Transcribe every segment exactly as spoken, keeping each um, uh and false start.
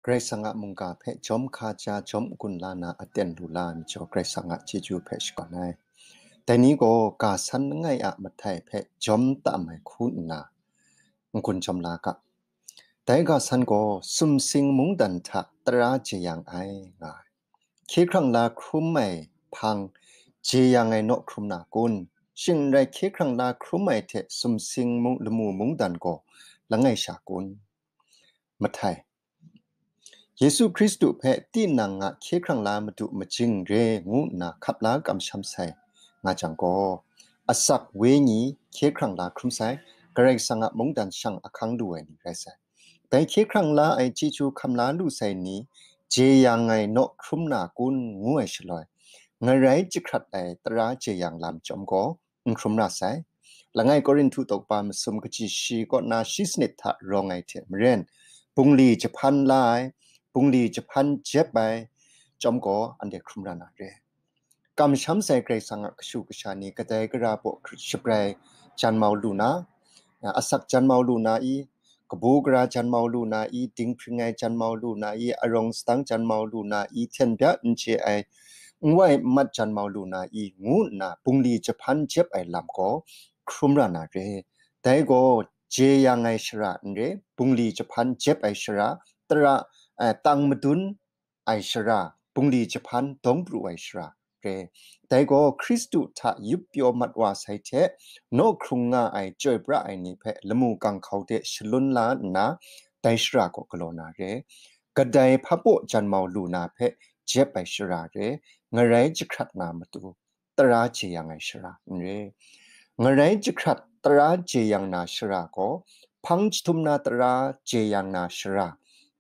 Karai Kasang a mungga hpe jawm hkaja jawm n-gun la na aten lu la ai majaw, Karai Kasang a chyeju hpe shakawn ai. Dai ni gaw ga san langai a mahtai hpe jawm tam ai hku nna n-gun jawm la ga. Dai ga san gaw sumsing mungdan hta tara jeyang ai nga ai. Hkye hkrang la hkrum ai hpang jeyang ai naw hkrum na kun? Shing n rai, hkye hkrang la hkrum ai hte sumsing mung, lamu mungdan gaw langai sha kun? Mahtai. Yesu Hkristu hpe tinang a hkye hkrang la madu majing re ngu nna hkap la kamsham sai nga jang gaw, asak wenyi hkye hkrang la hkrum sai, Karai Kasang a mungdan shang ahkang lu ai ni rai sai. Dai hkye hkrang la ai chyeju hkam la lu sai ni jeyang ai naw hkrum na kun ngu ai shaloi, ngarai jahkrat ai tara jeyang lam chyawm gaw, n hkrum ra sai. Langai Korinhtu tawkpa masum kaji shi kaw na shi sanit hta rawng ai hte maren, bungli jahpan la ai, bungli jahpan jep ai chyawm gaw anhte hkrum ra na re. Kamsham sai Karai Kasang a kashu kasha ni kadai gara baw shabrai jan mau lu na, asak jan mau lu na i, kabu gara jan mau lu na i, dinghpring ai jan mau lu na i, arawng sadang jan mau lu na i, hten bya n chye ai, n wai n mat jan mau lu na i, ngu nna bungli jahpan jep ai lam gaw hkrum ra na re. Dai gaw jeyang ai shara n re, bungli jahpan jep ai shara, tara, eh, tang madun ai shara, bungli jahpan dawng pru ai shara re. Dai gaw Hkristu hta yup pyaw mat wa sai hte, naw hkrung nga ai chyoi pra ai ni hpe lamu ganghkau de shalun la nna, dai shara gaw galaw na re. Kadai hpabaw jan mau lu na hpe jep ai shara re, ngarai jahkrat na matu tara jeyang ai shara n re. Ngarai jahkrat tara jeyang na shara gaw, hpang jahtum na tara jeyang na shara,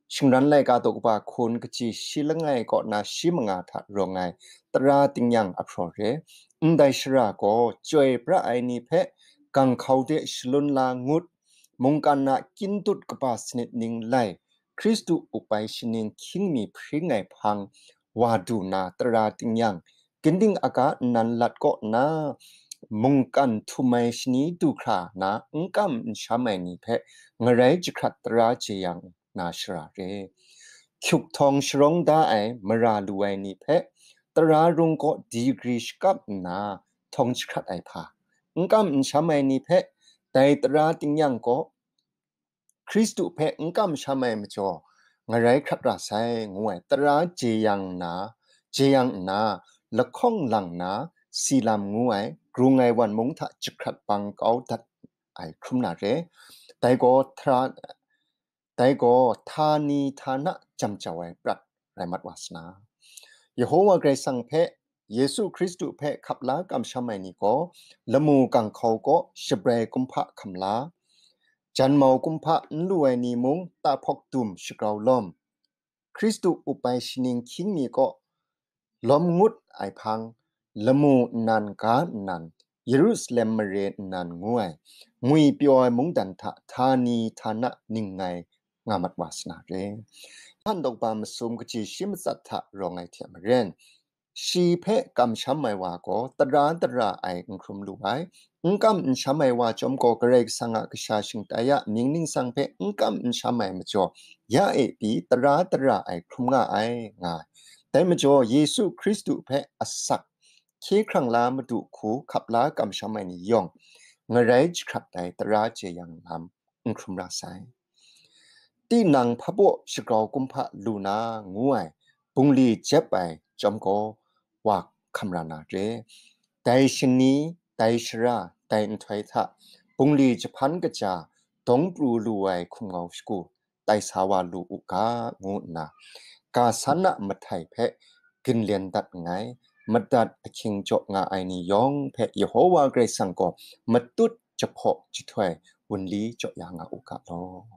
Shingran laika tawkpa hkun kaji shi langai kaw na shi manga hta rawng ai tara tingnyang ahpraw re. Ndai shara gaw chyoi pra ai ni hpe ganghkau de shalun la ngut, mungkan a kyindut kaba sanit ning lai, Hkristu up ai shaning hkying mi hpring ai hpang wa du na tara tingnyang, ginding aga nnan lat kaw nna, mungkan htum ai shani du hkra na n kam n sham ai ni hpe ngarai jahkrat tara jeyang na shara re. Hkyuk htawng sharawng da ai mara lu ai ni hpe tara rung kaw digri shakap nna htawng jahkrat ai hpa, n kam n sham ai ni hpe dai tara tingnyang kaw Hkristu hpe n kamsham ai majaw, ngarai hkrat ra sai, ngu ai tara jeyang na, jeyang nna, lahkawng lang na, si lam ngu ai, grung ai wan mung hta jahkrat bang kau dat ai hkrum na re. Dai gaw htra, dai gaw htani htana jam jau ai prat rai mat wa sa na, Yehowa Karai Kasang hpe, Yesu Hkristu hpe hkap la kamsham ai ni gaw, lamu ganghkau kaw shabrai kumhpa hkam la, janmau kumhpa n lu ai ni mung tahpawk dum shagrau lawm, Hkristu up ai shaning hkying mi kaw lawm ngut ai hpang, lamu nnan ga nnan, Yerusalem mare nnan ngu ai, ngwi pyaw ai mungdan hta htani htana ningngai nga mat wa sa na re. Yohan tawkpa masum kaji shi matsat hta rawng ai hte maren, shi hpe kamsham ai wa gaw tara tara ai n hkrum lu ai. N kam n sham ai wa chyawm gaw Karai Kasang a kasha shingtai a mying ningsang hpe n kam n sham ai majaw, ya e pyi tara tara ai hkrum nga ai, nga ai. Dai majaw Yesu Hkristu hpe asak hkye hkrang la madu hku hkap la kamsham ai ni yawng, ngarai jahkrat ai tara jeyang lam n hkrum ra sai. Tinang hpabaw shagrau kumhpa lu na ngu ai, bungli jep ai chyawm gaw wa hkam ra na re. Dai shani, dai shara, dai nhtoi hta bungli jahpan kaja dawng pru lu ai hkum ngau shagu tai sa wa lu u ga, ngu nna, ga san a mahtai hpe ginlen dat nngai, madat ahkying jaw nga ai ni yawng hpe Yehowa Karai Kasang gaw matut jahpaw jahtoi wunli jaw ya nga u ga law.